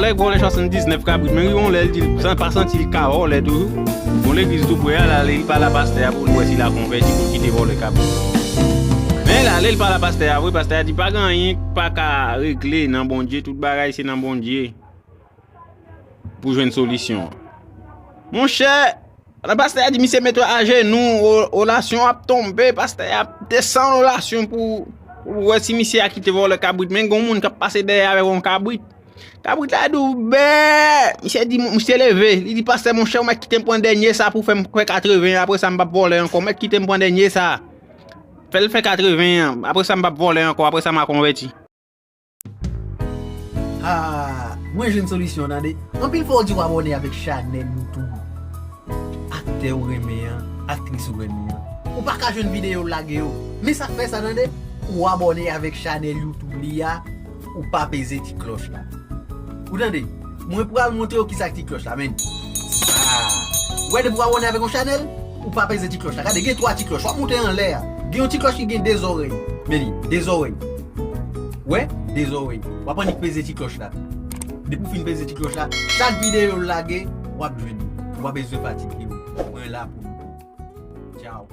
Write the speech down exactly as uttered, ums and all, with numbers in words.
Nèg vòlè swasanndiznèf kabrit, men rive yon lè, l di l san- pa santi l ka vòlè toujou. Bon, legliz tou pre a, l ale, li pale a pastè a pou l wè si l a konvèti pou l kite vòlè kabrit. Men l ale, li pale a pastè a vre, pastè a di pa gen anyen k pa ka regle nan Bondye, tout bagay se nan Bondye pou jwenn solisyon an. Monchè, pandan pastè a di misye mete ajenou, o- olasyon ap tonbe, pastè a desann olasyon pou, pou wè si misye a kite vòlè kabrit, men gen yon moun k ap pase dèyè avèk yon kabrit. Kabrit la di w bè! Misye di, misye leve. Li di, pastè, monchè, ou mèt kite m pran dènye sa pou fè m fè katreven an. Apre sa, m p ap vòlè ankò. Ou mèt kite m pran dènye sa. Fè l fè katreven an. Apre sa, m p ap vòlè ankò. Apre sa, m a konvèti. Ah, mwen jwenn solisyon, tande. Anpil fwa w di w abòne avèk chanèl YouTube aktè ou renmen an, aktris ou renmen an. Ou pa ka jwenn videyo l lage yo. Men sa k fè sa, tande. Ou abòne avèk chanèl YouTube li a, ou pa peze ti klòch la. Ou tande? Mwen pral montre w kisa k ti klòch la, men. Sa. Ou wè depi w abòne avèk yon chanèl, ou pa peze ti klòch la. Gade, gen twa ti klòch. W ap monte anlè a. Gen yon ti klòch ki gen de zòrèy. Men li, de zòrèy. Wè, de zòrèy. W ap annik peze ti klòch la. Depi w fin peze ti klòch la, chak videyo l lage, w ap jwenn li. Ou pa bezwen fatige w. Mwen la pou nou. Tchao.